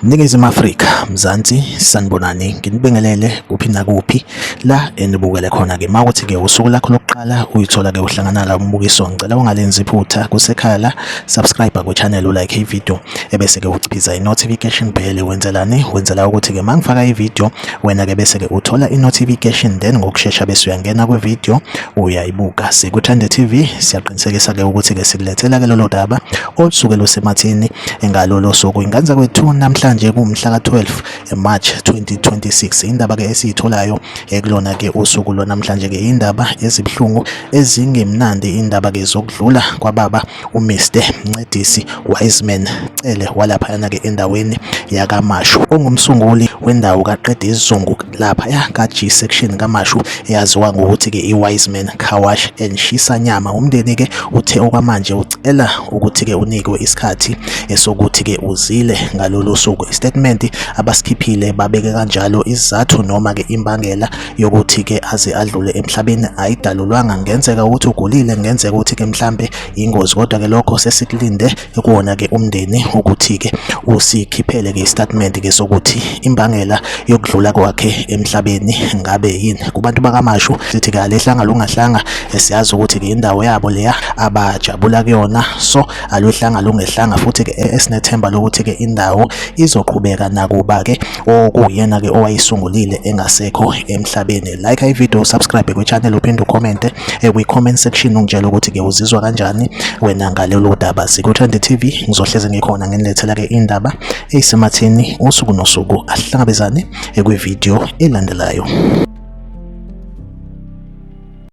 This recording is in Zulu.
Ningizimu Afrika, Mzansi, sanibonani, nginibingelele kuphi nakuphi la enibukele khona-ke. Uma kuthi-ke usuku lakho lokuqala uyithola-ke uhlangana la umbukiso, ngicela ungalenzi iphutha kusekhaya la, subscribe kwi-channel, ulike i-video, ebese-ke uciphiza i-notification bell. Wenzelani? Wenzela ukuthi-ke uma ngifaka i-video, wena-ke bese-ke uthola i-notification, then ngokushesha bese uyangena kwi-video uyayibuka. Sikuthande TV, siyaqinisekisa-ke ukuthi-ke sikulethela-ke lolo daba olusuke lusemathini ngalolo suku. Ingane zakwethu, namhlanje kuwumhla ka-12 March 2026. Indaba-ke esiyitholayo kulona-ke usuku lwanamhlanje-ke indaba ezibuhlungu ezingemnandi, indaba-ke zokudlula kwababa uMr Mncedisi Wiseman Cele walaphayana-ke endaweni yakaMashu, ongumsunguli wendawo kaqeda isizungu laphaya ka-G section kaMashu, eyaziwa ngokuthi-ke i-Wiseman Car Wash and Shisanyama. Umndeni-ke uthe okwamanje ucela ukuthi-ke unikwe isikhathi esokuthi-ke uzile ngalolu suku. Istatement abasikhiphile babeke kanjalo isizathu noma-ke imbangela yokuthi-ke aze adlule emhlabeni ayidalulwanga. Kungenzeka ukuthi ugulile, kungenzeka ukuthi-ke mhlampe ingozi, kodwa-ke lokho sesikulinde kuwona-ke umndeni ukuthi-ke usikhiphele-ke istatement-ke sokuthi imbangela yokudlula kwakhe emhlabeni ngabe yini. Kubantu bakaMashu sithi-ke alehlanga lungahlanga, siyazi ukuthi-ke indawo yabo leya abajabula kuyona, so alwehlanga lungehlanga, futhi-ke esinethemba lokuthi-ke indawo izoqhubeka nakuba-ke okuyena-ke owayisungulile engasekho emhlabeni. Like i-video, subscribe kwi-channel, uphinde ucommente kwi-comment section ungitshela ukuthi-ke uzizwa kanjani wena ngalolu daba. Sikuthande TV, ngizohleze ngikhona nginilethela-ke indaba eyisematheni usuku nosuku. Asihlangabezane kwi-video elandelayo.